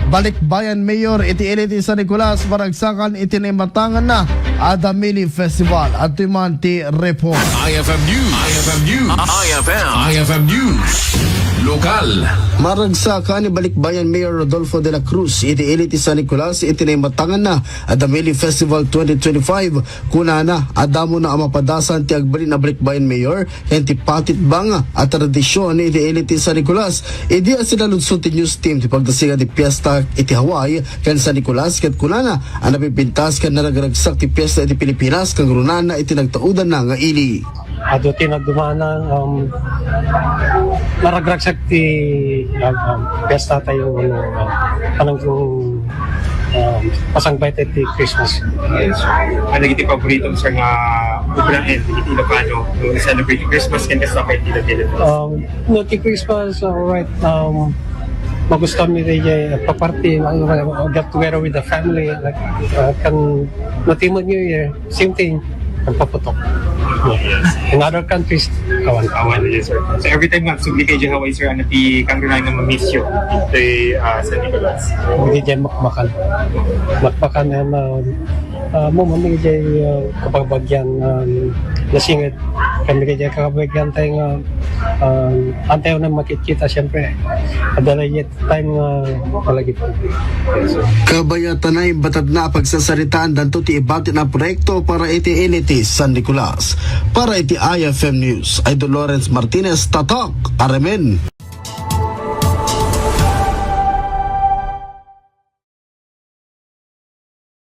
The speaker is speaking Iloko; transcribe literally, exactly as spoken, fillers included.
Balikbayan Mayor iti L E T San Nicolas maragsakan iti naimatanganna a Damili Festival. Adtoy man ti report. I F M News. I F M News. I F M. I F M News. Lokal. Maragsakan ni Balikbayan Mayor Rodolfo de la Cruz iti L E T San Nicolas iti naimatanganna a Damili Festival twenty twenty-five. Kunana, adda amuna a mapadasan ti agbalin a Balikbayan Mayor ken ti patitbang a tradisyon iti L E T San Nicolas. Idi a sinaludsod ti news team ti pagdasingan ti piesta iti Hawaii ken San Nicolas, ket kunana a napipintas ken naragragsak ti piesta iti Pilipinas, kangrunaanna iti nagtaudanna nga ili. Adu ti nagdumana, um, naragragsak ti, um, um, piesta tayo, ano, uh, kanang, um, pasangbay tayo ti Christmas. Yes, sir. Ano iti paborito, sir, nga ubraen iti Ilocano no celebrate Christmas ken kasta pa iti Ilocano? Um, no, ti Christmas, uh, right, um, magusto mi di pagparty, uh, get together with the family, like, uh, kan, no, ti New Year, same thing, nagpaputok. Yes. In other countries, awan. Awan, yes, sir. So, every time nga agsubli kayo dyan Hawaii, sir, ano ti kangrunaanna nga ma-miss you iti, ah, San Nicolas? Hindi dyan makmakan. Makmakan, ano, ah, mo, mami dyan, ah, kababagyan, um, nasingit. Kami dyan kababagyan tayo nga, um, antayo na makikita, siyempre. Adala yet time nga palagi po. Kabayatan na imbatad na pagsasaritaan danto ti ibatin a proyekto para iti L E T San Nicolas. Para iti I F M News, Idol Lawrence Martinez, Tatak, Aramen.